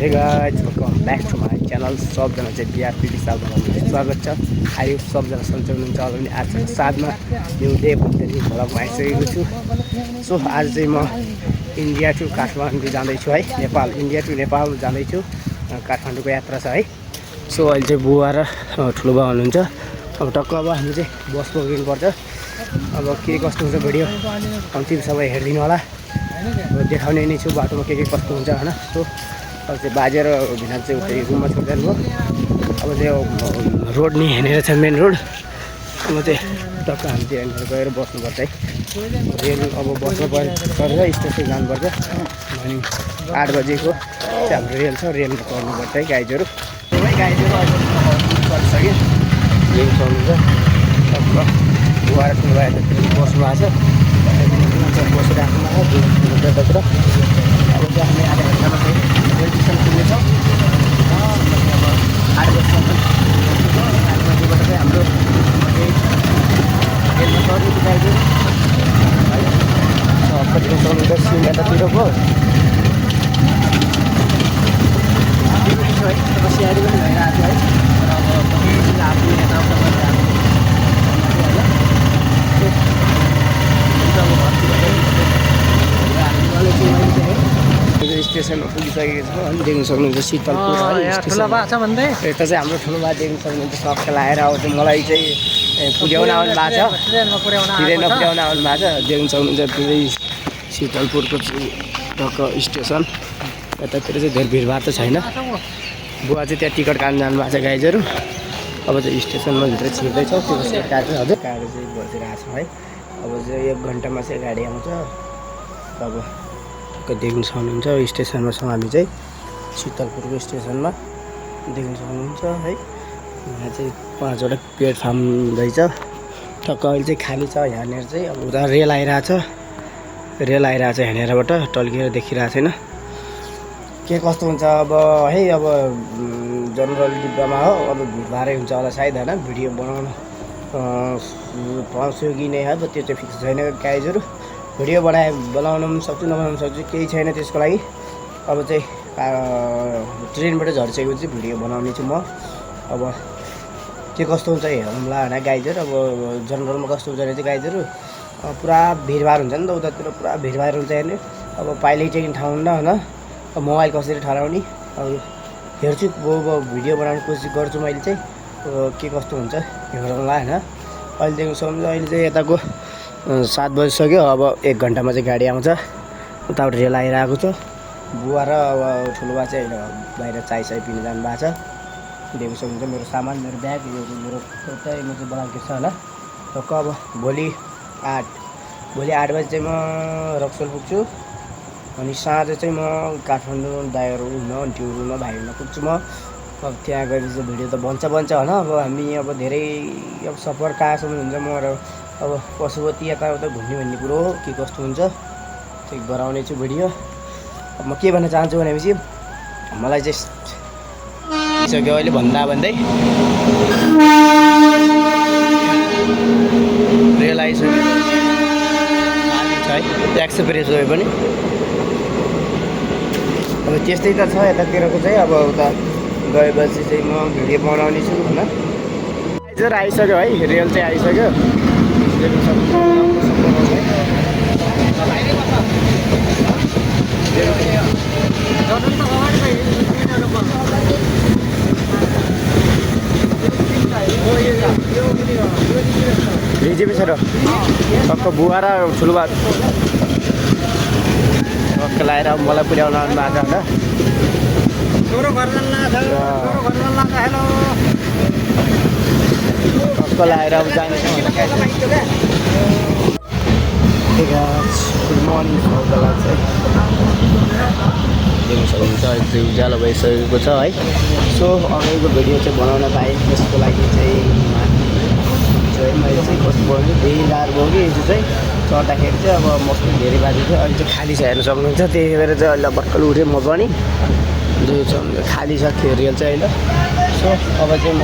Hey guys, welcome back to my channel. सबजना चाहिँ बिआरपी सालमा स्वागत छ। आयो सबजना सन्चै हुनुहुन्छ होला भने आज साथमा न्यू डे भन्ने भ्लगमा आइसकेको छु। सो आज चाहिँ म इन्डिया टु काठमाडौँ जाँदैछु है। इन्डिया टु नेपाल जाँदैछु। काठमाडौँको यात्रा छ है। सो अहिले चाहिँ बुवा र ठुलो बा हुनुहुन्छ। अब टक्क अब हामी चाहिँ बस पक्रिनुपर्छ। अब के कस्तो हुन्छ भिडियो अन्तिम सबै हेरिदिनु होला। देखाउने नै छु बाटोमा के कस्तो हुन्छ हैन। सो अब चाहिँ बाजे र भिनाल चाहिँ उतै रुममा छोड्दैन भयो। अब चाहिँ रोड नि हेरेर छ मेन रोड। अब चाहिँ टक्क हामी चाहिँ यहाँनिर गएर बस्नुपर्छ है। रेल अब बस्नु पर्छ स्टेसन जानुपर्छ। अनि 8 बजेको चाहिँ हाम्रो रेल छ। रेलमा चढ्नुपर्छ है गाइजहरू। है गाइजहरू चढिसक्यो। रेल चढ्नुहुन्छ टक्क बुवा र ठुलो भाइ बस्नु भएको छ। बसिरहेको भित्र अब चाहिँ हामी आधा घन्टामा चाहिँ रेल स्टेसन पुग्नेछौँ। अब 8 बजीसम्म 8 बजीबाट चाहिँ हाम्रो रेलमा चढ्नु पुगाइदियो है। कतिको चल्नुहुन्छ सिम यतातिरको है। अब सिआरी पनि भइरहेको छ है। अब कति आफू यताउता गरिरहेको स्टेसनमा पुगिसकेको छ। अनि देख्न सक्नुहुन्छ शीतलपुर यता चाहिँ हाम्रो ठुलो बा देख्न सक्नुहुन्छ। सब खेलाएर अब चाहिँ मलाई चाहिँ पुर्याउन आउनु भएको छ। ट्रेनमा पुर्याउन आउनु भएको छ। देख्न सक्नुहुन्छ पुरै शीतलपुरको टक्क स्टेसन। यतातिर चाहिँ धेरै भिडभाड त छैन। बुवा चाहिँ त्यहाँ टिकट काट्न जानु भएको छ गाइजहरू। अब चाहिँ स्टेसनमा भित्र छिर्दैछौँ। त्यो काटेर हजुर गाडी चाहिँ बसिरहेको छ है। अब चाहिँ 1 घन्टामा चाहिँ गाडी आउँछ। अब देख्न सक्नुहुन्छ स्टेसनमा छौँ हामी चाहिँ शीतलपुरको स्टेसनमा देख्न सक्नुहुन्छ है। यहाँ चाहिँ 5वटा प्लेटफर्म रहेछ। टक्क अहिले चाहिँ खाली छ यहाँनिर चाहिँ। अब उता रेल आइरहेछ। यहाँनिरबाट टल्किएर देखिरहेको छैन के कस्तो हुन्छ अब है। अब जनरल डिब्बामा हो। अब भिडभाडै हुन्छ होला सायद होइन। भिडियो बनाउनु पाउँछु कि नै अब त्यो चाहिँ फिक्स छैन गाइजहरू। भिडियो बनाउनु पनि सक्छु नबनाउनु सक्छु केही छैन त्यसको लागि। अब चाहिँ ट्रेनबाट झरिसकेको चाहिँ भिडियो बनाउने छु म। अब के कस्तो हुन्छ हेरौँला होइन गाइजहरू। अब जनरलमा कस्तो हुन्छ भने चाहिँ गाइजहरू पुरा भिडभाड हुन्छ नि त उतातिर। पुरा भिडभाड हुन्छ हेर्ने। अब पाइलै चाहिँ ठाउँ हुन्न होइन। अब मोबाइल कसरी ठहराउने अब हेर्छु। भिडियो बनाउने कोसिस गर्छु मैले चाहिँ। के कस्तो हुन्छ हेरौँला होइन। अहिले देख्नु सक्नुहुन्छ अहिले चाहिँ यताको 7 बजिसक्यो। अब 1 घन्टामा चाहिँ गाडी आउँछ। उताबाट रेल आइरहेको छ। बुवा र अब ठुलो बा चाहिँ अहिले बाहिर चाय पिन जानु भएको छ। देख्नु सक्नुहुन्छ मेरो सामान मेरो ब्याग मेरो चाहिँ म चाहिँ ब्ल्याङ्केट छ होला। टक्क अब भोलि 8 बजी चाहिँ म रक्सोल पुग्छु। अनि साँझ चाहिँ म काठमाडौँ दाइहरू हुन ड्युरुमा भाइहरूमा पुग्छु म। अब त्यहाँ गएपछि भिडियो त बन्छ होइन। अब हामी अब धेरै अब सफर कहाँसम्म हुन्छ म र अब पशुपति यताउता घुम्ने भन्ने कुरो हो। के कस्तो हुन्छ त्यो गराउने छु भिडियो। अब म के भन्न चाहन्छु भनेपछि मलाई चाहिँ सक्यो अहिले भन्दै रेल आइसक्यो है। एक्सप्रेस वे पनि अब त्यस्तै त छ यतातिरको चाहिँ। अब उता गएपछि चाहिँ म भिडियो बनाउने छु होइन। आइसक्यो है। रेल चाहिँ आइसक्यो। रिजेपी छ र टक्क बुवा र ठुलो बा टक्क लाएर मलाई पुर्याउन आउनु भएको छ टक्क लाएर अब जानेछौँ। गुड मर्निङ सबैलाई चाहिँ देख्न सक्नुहुन्छ अहिले उज्यालो भइसकेको छ है। सो अगाडिको भिडियो चाहिँ बनाउन पाएँ। त्यसको लागि चाहिँ मैले चाहिँ कस्तो भयो त्यही गाह्रो भयो कि यो चाहिँ चढ्दाखेरि चाहिँ अब मौसम धेरै बाजे थियो। अहिले चाहिँ खाली छ हेर्न सक्नुहुन्छ। त्यही भएर चाहिँ अहिले भर्खर उठेँ म पनि। खाली छ रेल चाहिँ अहिले। सो अब चाहिँ म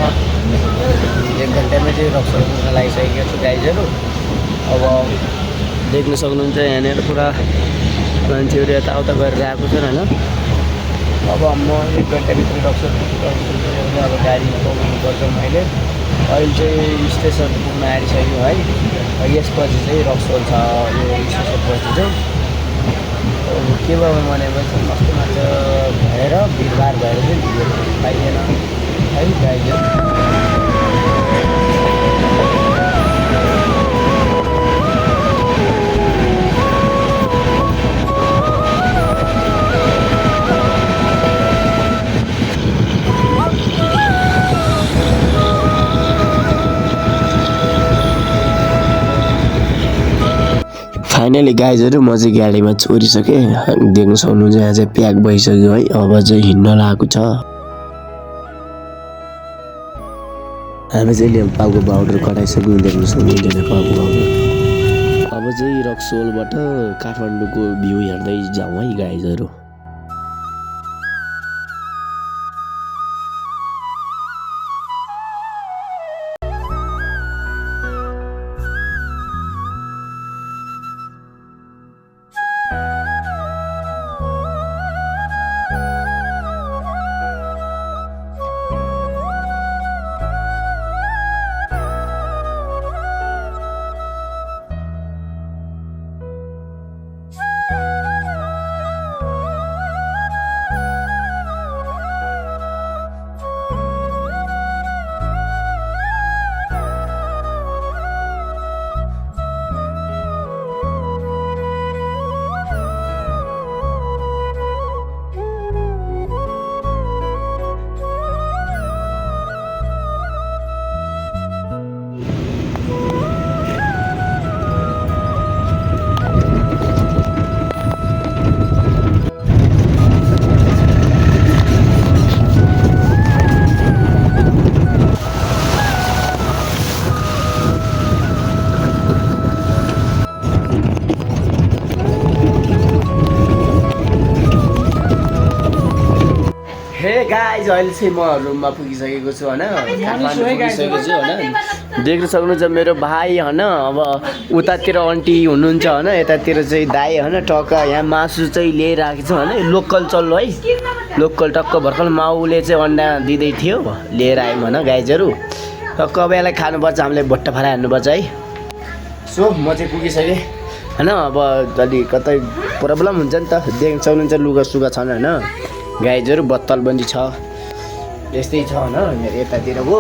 1 घन्टामा चाहिँ रक्सोल पुग्न लागिसकेको छु गाइजहरू। अब देख्न सक्नुहुन्छ यहाँनिर पुरा मान्छेहरू यताउता गरेर आएको छन् होइन। अब म 1 घन्टाभित्र रक्सोल अब गाडी पाउनुपर्छ मैले। अहिले चाहिँ स्टेसन पुग्न आँटिसक्यो है। यसपछि चाहिँ रक्सोल छ यो स्टेसनपछि चाहिँ। के भयो भनेपछि मस्तो मान्छे भएर भिडभाड भएर चाहिँ भिडियो पाइएन है गाइजहरू। फाइनली गाइजहरू म चाहिँ गाडीमा चोरिसकेँ। देख्न सक्नुहुन्छ यहाँ चाहिँ प्याक भइसक्यो है। अब चाहिँ हिँड्न लागेको छ। हामी चाहिँ नेपालको बार्डर कटाइसक्यौँ। देख्न सक्नुहुन्छ नेपालको बार्डर। अब चाहिँ रक्सोलबाट काठमाडौँको भ्यू हेर्दै जाउँ है गाइजहरू। गाइज अहिले चाहिँ म रुममा पुगिसकेको छु होइन। काठमाडौँ पुगिसकेको छु होइन। देख्न सक्नुहुन्छ मेरो भाइ होइन। अब उतातिर आन्टी हुनुहुन्छ होइन। यतातिर चाहिँ दाइ होइन। टक्क यहाँ मासु चाहिँ लिएर आएको छ होइन। लोकल चल्लो है। लोकल टक्क भर्खर माउले चाहिँ अन्डा दिँदै थियो लिएर आयौँ होइन गाइजहरू। टक्क अब यसलाई खानुपर्छ। हामीले भट्टा फराइ हान्नुपर्छ है। सो म चाहिँ पुगिसकेँ होइन। अब अलि कतै प्रब्लम हुन्छ नि त। देख्न सक्नुहुन्छ लुगा सुगा छन् होइन गाइजहरू। बत्तल बन्दी छ यस्तै छ होइन। यतातिर हो